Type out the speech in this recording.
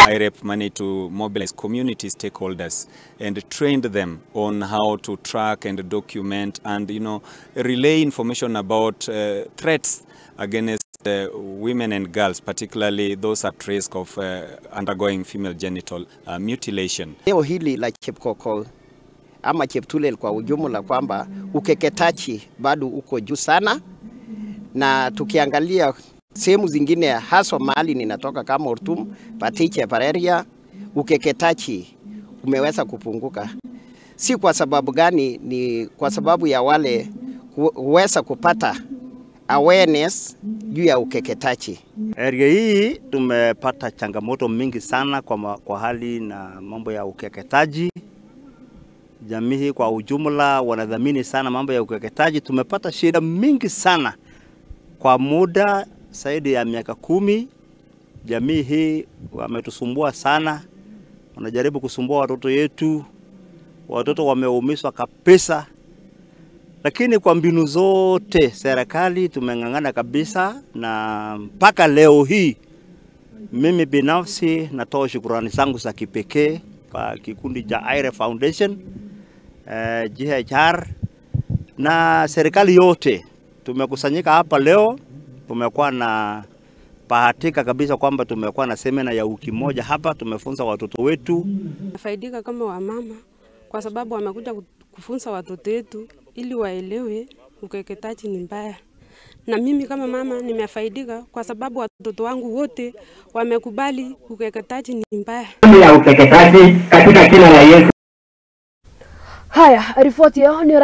IREP managed to mobilize community stakeholders and trained them on how to track and document and, you know, relay information about threats against women and girls, particularly those at risk of undergoing female genital mutilation. Eneo hili la Chepkokol ama Cheptulel kwa ujumla kwamba ukeketaji bado uko juu sana, na tukiangalia sehemu zingine haswa mahali ninatoka kama Ortum, Patiche, Pareria, ukeketaji umeweza kupunguka. Si kwa sababu gani? Ni kwa sababu ya wale kuweza kupata awareness juu ya ukeketaji. Area hii tumepata changamoto mingi sana kwa hali na mambo ya ukeketaji. Jamii kwa ujumla wanadhamini sana mambo ya ukeketaji. Tumepata shida mingi sana kwa muda zaidi ya miaka 10. Jamii hii wametusumbua sana, wanajaribu kusumbua watoto yetu. Watoto wameumizwa kabisa. Lakini kwa mbinu zote serikali tumeng'ang'ana kabisa, na mpaka leo hii mimi binafsi natoa shukrani zangu za kipekee kwa kikundi cha IREP Foundation, GHR na serikali yote. Tumekusanyika hapa leo, tumekuwa na bahatika kabisa kwamba tumekuwa na semina ya wiki moja hapa, tumefunza watoto wetu. Faidika kama wamama kwa sababu wamekuja kufunza watoto wetu ili waelewe ukeketaji ni mbaya. Na mimi kama mama nimefaidika kwa sababu watoto wangu wote wamekubali ukeketaji ni mbaya. Ya ukeketaji katika jina la Yesu. Haya, ripoti yao ni